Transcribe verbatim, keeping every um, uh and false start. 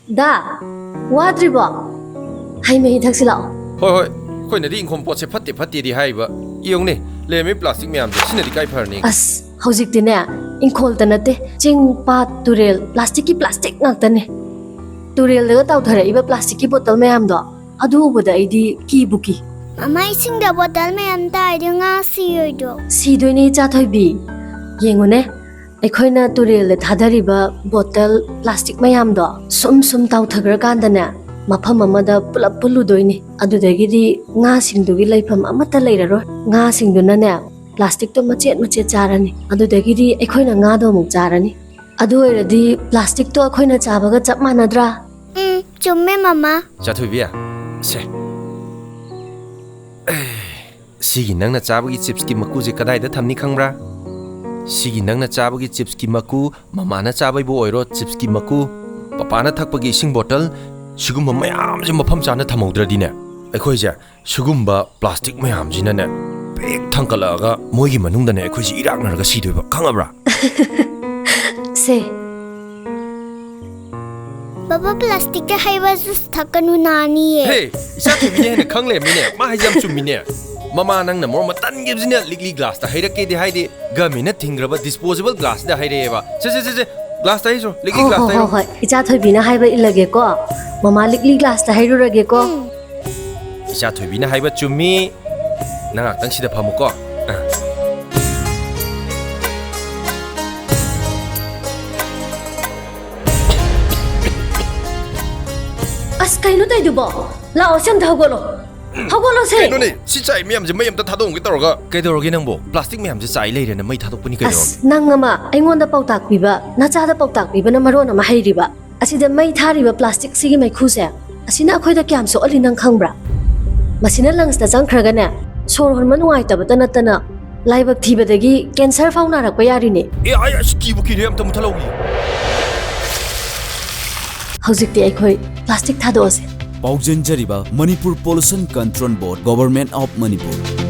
ꯗꯥ, ꯋꯥꯗ꯭ꯔꯤꯕꯣ? ꯍꯩ ꯃꯍꯤ ꯊꯛꯁꯤ ꯂꯥꯛꯑꯣ꯫ ꯍꯣꯏ, ꯍꯣꯏ꯫ ꯑꯩꯈꯣꯏꯅꯗꯤ ꯏꯪꯈꯣꯜ ꯄꯣꯠꯁꯦ ꯐꯠꯇꯦ ꯐꯠꯇꯦꯗꯤ ꯍꯥꯏꯔꯤꯕ꯫ ꯌꯦꯡꯉꯨꯅꯦ, ꯂꯩꯔꯝꯃꯤ ꯄ꯭ꯂꯥꯁꯇꯤꯛ ꯃꯌꯥꯝꯁꯦ, ꯁꯤꯅꯗꯤ ꯀꯥꯏ ꯐꯔꯅꯤ? ꯑꯁ, ꯍꯧꯖꯤꯛꯇꯤꯅꯦ, ꯏꯪꯈꯣꯜꯇ ꯅꯠꯇꯦ, ꯆꯤꯡ, ꯄꯥꯠ, ꯇꯨꯔꯦꯜ, ꯄ꯭ꯂꯥꯁꯇꯤꯛꯀꯤ ꯄ꯭ꯂꯥꯁꯇꯤꯛ ꯉꯥꯛꯇꯅꯦ꯫ ꯇꯨꯔꯦꯜꯗꯒ ꯇꯥꯎꯊꯔꯛꯏꯕ ꯄ꯭ꯂꯥꯁꯇꯤꯛꯀꯤ ꯕꯣꯇꯜ ꯃꯌꯥꯝꯗꯣ, ꯑꯗꯨ ꯎꯕꯗ ꯑꯩꯗꯤ ꯀꯤꯕꯨ ꯀꯤ꯫ ꯃꯃꯥ, ꯏꯁꯤꯡꯗ ꯕꯣꯇꯜ ꯃꯌꯥꯝ ꯇꯥꯔꯗꯤ ꯉꯥ ꯁꯤꯔꯣꯏꯗ꯭ꯔꯣ? ꯁꯤꯗꯣꯏꯅꯦ, ꯏꯆꯥ ꯊꯣꯏꯕꯤ꯫ ꯌꯦꯡꯉꯨꯅꯦ, ꯑꯩꯈꯣꯏꯅ ꯇꯨꯔꯦꯜꯗ ꯊꯥꯗꯔꯤꯕ ꯕꯣꯇꯜ, ꯄ꯭ꯂꯥꯁꯇꯤꯛ ꯃꯌꯥꯝꯗꯣ ꯁꯨꯝ ꯁꯨꯝ ꯇꯥꯎꯊꯈ꯭ꯔꯀꯥꯟꯗꯅꯦ, ꯃꯐꯝ ꯑꯃꯗ ꯄꯨꯂꯞ ꯄꯨꯜꯂꯨꯗꯣꯏꯅꯤ꯫ ꯑꯗꯨꯗꯒꯤꯗꯤ ꯉꯥꯁꯤꯡꯗꯨꯒꯤ ꯂꯩꯐꯝ ꯑꯃꯠꯇ ꯂꯩꯔꯔꯣꯏ꯫ ꯉꯥꯁꯤꯡꯗꯨꯅꯅꯦ, ꯄ꯭ꯂꯥꯁꯇꯤꯛꯇꯣ ꯃꯆꯦꯠ ꯃꯆꯦꯠ ꯆꯥꯔꯅꯤ꯫ ꯑꯗꯨꯗꯒꯤꯗꯤ ꯑꯩꯈꯣꯏꯅ ꯉꯥꯗꯣ ꯑꯃꯨꯛ ꯆꯥꯔꯅꯤ꯫ ꯑꯗꯨ ꯑꯣꯏꯔꯗꯤ ꯄ꯭ꯂꯥꯁꯇꯤꯛꯇꯣ ꯑꯩꯈꯣꯏꯅ ꯆꯥꯕꯒ ꯆꯞ ꯃꯥꯟꯅꯗ꯭ꯔꯥ? ꯎꯝ, ꯆꯨꯝꯃꯦ, ꯃꯃꯥ꯫ ꯆꯥꯊꯣꯏꯕꯤ, ꯁꯦ꯫ ꯁꯤꯒꯤ ꯅꯪꯅ ꯆꯥꯕꯒꯤ ꯆꯤꯞꯁꯀꯤ ꯃꯀꯨꯁꯦ ꯀꯗꯥꯏꯗ ꯊꯝꯅꯤ ꯈꯪꯕ꯭ꯔꯥ? ꯁꯤꯒꯤ ꯅꯪꯅ ꯆꯥꯕꯒꯤ ꯆꯤꯞꯁꯀꯤ ꯃꯀꯨ, ꯃꯃꯥꯅ ꯆꯥꯕꯩꯕꯨ ꯑꯣꯏꯔꯣ, ꯆꯤꯞꯁꯀꯤ ꯃꯀꯨ, ꯄꯄꯥꯅ ꯊꯛꯄꯒꯤ ꯏꯁꯤꯡ ꯕꯣꯇꯜ, ꯁꯤꯒꯨꯝꯕ ꯃꯌꯥꯝꯁꯦ ꯃꯐꯝ ꯆꯥꯅ ꯊꯝꯍꯧꯗ꯭ꯔꯗꯤꯅꯦ, ꯑꯩꯈꯣꯏꯁꯦ ꯁꯤꯒꯨꯝꯕ ꯄ꯭ꯂꯥꯁꯇꯤꯛ ꯃꯌꯥꯝꯁꯤꯅꯅꯦ ꯄꯤꯛ ꯊꯪꯀꯠꯂꯛꯑꯒ ꯃꯣꯏꯒꯤ ꯃꯅꯨꯡꯗꯅꯦ ꯑꯩꯈꯣꯏꯁꯦ ꯏꯔꯥꯛꯅꯔꯒ ꯁꯤꯗꯣꯏꯕ, ꯈꯪꯉꯕ꯭ꯔꯥ? ꯁꯦ꯫ ꯕꯕꯥ, ꯄ꯭ꯂꯥꯁꯇꯤꯛꯇ ꯍꯩꯕ ꯖꯨꯁ ꯊꯛꯀꯅꯨ, ꯅꯥꯅꯤꯌꯦ꯫ ꯍꯦ, ꯏꯆꯥ ꯊꯣꯏꯕꯤꯅ ꯍꯦꯟꯅ ꯈꯪ ꯂꯩꯔꯝꯃꯤꯅꯦ꯫ ꯃꯥ ꯍꯥꯏꯁꯦ ꯌꯥꯝ ꯆꯨꯝꯃꯤꯅꯦ꯫ ꯃꯃꯥ, ꯅꯪꯅ ꯃꯔꯣꯟ ꯑꯃ ꯇꯟꯈꯤꯕꯁꯤꯅ ꯂꯤꯛꯂꯤ ꯒ꯭ꯂꯥꯁꯇ ꯍꯩꯔꯛꯀꯦꯗꯤ ꯍꯥꯏꯗꯦ, ꯒꯃꯦꯟꯅ ꯊꯤꯡꯈ꯭ꯔꯕ ꯗꯤꯁꯄꯣꯖꯦꯕꯜ ꯒ꯭ꯂꯥꯁꯁꯤꯗ ꯍꯩꯔꯛꯑꯦꯕ꯫ ꯁꯦ, ꯁꯦ, ꯁꯦ, ꯁꯦ, ꯒ꯭ꯂꯥꯁꯇ ꯍꯩꯁ꯭ꯔꯣ, ꯂꯤꯛꯂꯤ ꯍꯣ, ꯍꯣ, ꯒ꯭ꯂꯥꯁꯇ ꯍꯣ, ꯍꯩꯔꯣ꯫ ꯍꯣꯏ, ꯏꯆꯥ ꯊꯣꯏꯕꯤꯅ ꯍꯥꯏꯕ ꯏꯜꯂꯒꯦꯀꯣ꯫ ꯃꯃꯥ, ꯂꯤꯛꯂꯤ ꯒ꯭ꯂꯥꯁꯇ ꯍꯩꯔꯨꯔꯒꯦꯀꯣ꯫ ꯎꯝ꯫ ꯏꯆꯥ ꯊꯣꯏꯕꯤꯅ ꯍꯥꯏꯕ ꯆꯨꯝꯃꯤ꯫ ꯅꯪ ꯉꯥꯛꯇꯪ ꯁꯤꯗ ꯐꯝꯃꯨꯀꯣ꯫ ꯑ꯫ ꯑꯁ, ꯀꯩꯅꯣ ꯇꯧꯏꯗꯨꯕꯣ? ꯂꯥꯛꯑꯣ, ꯁꯤ ꯑꯝꯇ ꯍꯧꯒꯠꯂꯣ꯫ ꯍꯧꯒꯠꯂꯣꯁꯦ꯫ ꯀꯩꯅꯣꯅꯦ, ꯁꯤ ꯆꯥꯏ ꯃꯌꯥꯝꯁꯦ ꯃꯩ ꯑꯝꯇ ꯊꯥꯗꯣꯛꯑꯝꯒꯦ ꯇꯧꯔꯒ꯫ ꯀꯩꯗꯧꯔꯒꯦ ꯅꯪꯕꯣ? ꯄ꯭ꯂꯥꯁꯇꯤꯛ ꯃꯌꯥꯝꯁꯦ ꯆꯥꯏ ꯂꯩꯔꯦꯅ ꯃꯩ ꯊꯥꯗꯣꯛꯄꯅꯤ ꯀꯩꯗꯧꯔꯒꯦ? ꯑꯁ, ꯅꯪ ꯑꯃ ꯑꯩꯉꯣꯟꯗ ꯄꯥꯎꯇꯥꯛ ꯄꯤꯕ, ꯅꯆꯥꯗ ꯄꯥꯎꯇꯥꯛ ꯄꯤꯕꯅ ꯃꯔꯣꯟ ꯑꯃ ꯍꯩꯔꯤꯕ꯫ ꯑꯁꯤꯗ ꯃꯩ ꯊꯥꯔꯤꯕ ꯄ꯭ꯂꯥꯁꯇꯤꯛꯁꯤꯒꯤ ꯃꯩꯈꯨꯁꯦ, ꯑꯁꯤꯅ ꯑꯩꯈꯣꯏꯗ ꯀꯌꯥꯝ ꯁꯣꯛꯍꯜꯂꯤ ꯅꯪ ꯈꯪꯕ꯭ꯔꯥ? ꯃꯁꯤꯅ ꯂꯪꯁꯇ ꯆꯪꯈ꯭ꯔꯒꯅꯦ, ꯁꯣꯔ ꯍꯣꯟꯕ ꯅꯨꯡꯉꯥꯏꯇꯕꯇ ꯅꯠꯇꯅ, ꯂꯥꯏꯕꯛ ꯊꯤꯕꯗꯒꯤ ꯀꯦꯟꯁꯔ ꯐꯥꯎ ꯅꯥꯔꯛꯄ ꯌꯥꯔꯤꯅꯦ꯫ ꯑꯦ, ꯑꯩ ꯑꯁ ꯀꯤꯕꯨ ꯀꯤꯔꯦ, ꯑꯝꯇ ꯃꯨꯊꯠꯍꯧꯈꯤꯒꯦ꯫ ꯍꯧꯖꯤꯛꯇꯤ ꯑꯩꯈꯣꯏ ꯄ꯭ꯂꯥꯁꯇꯤꯛ ꯊꯥꯗꯣꯛꯑꯁꯦ꯫ ꯄꯥꯎꯖꯦꯟꯖꯔꯤꯕ Manipur pollution control board, government of Manipur.